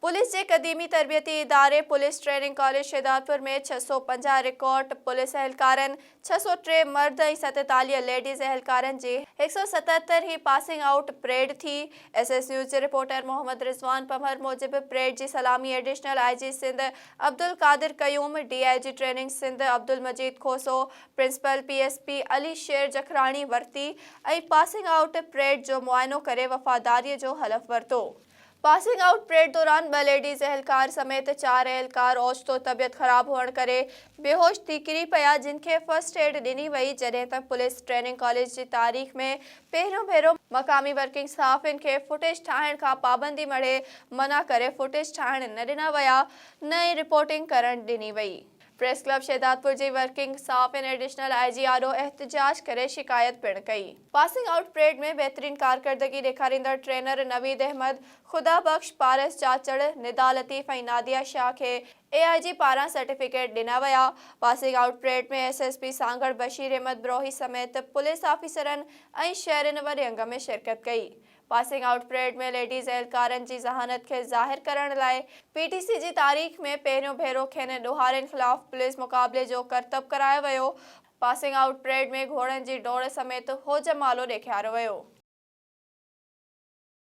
Police جي قديمي تربيتي اداري police training college Shahdadpur ۾ 650 record police اهلڪارن، 603 مرد ۽ 47 ليڊيز اهلڪارن جي 177 هين پاسنگ آئوٽ پريڊ ٿي. ايس ايس نيوز جي رپورٽر محمد رضوان پنهور موجب پريڊ جي سلامي additional I G Sindh Abdul Qadir Qayyum, D I G training Sindh Abdul Majeed Khoso, principal P S P Ali Sher Jakhrani ورتي ۽ passing out parade جو معائنو ڪري وفاداري جو حلف ورتو. پاسنگ آئوٽ پريڊ دوران ٻه ليڊيز اهلڪار سميت چار اهلڪار اوچتو طبيعت خراب هئڻ ڪري بيهوش ٿي ڪري پيا جن کي فرسٽ ايڊ ڏني وئي جڏهن ته پوليس ٽريننگ ڪاليج جي تاريخ ۾ پهريون ڀيرو مقامي ورڪنگ صحافين کي فوٽيج ٺاهڻ کان پابندي مڙهي منع ڪري فوٽيج ٺاهڻ نه ڏنا ويا نه ئي رپورٽنگ ڪرڻ ڏني وئي. پريس ڪلب شهدادپور جي ورڪنگ صحافين ايڊيشنل I جي آڏو احتجاج ڪري شڪايت پڻ ڪئي. پاسنگ آئوٽ پريڊ ۾ بهترين ڪارڪردگي ڏيکاريندڙ ٽرينر نويد احمد، خدا بخش، پارس چاچڙ، ندا لطيف ۽ ناديه شاهه کي اي آء جي پاران سرٽيفڪيٽ ڏنا ويا. Passing out parade ۾ S S P Sanghar Bashir Ahmed Brohi سميت پوليس آفيسرن ۽ شهرين وڏي انگ ۾ شرڪت ڪئي. پاسنگ آئوٽ پريڊ ۾ ليڊيز اهلڪارن جي ذهانت کي ظاهر ڪرڻ لاء پي ٽي سي جي تاريخ ۾ پهريون ڀيرو کين ڏوهارين خلاف پوليس مقابلي جو ڪرتب ڪرايو ويو. پاسنگ آئوٽ پريڊ ۾ گهوڙن جي ڊوڙ سميت هوجمالو ڏيکاريو ويو.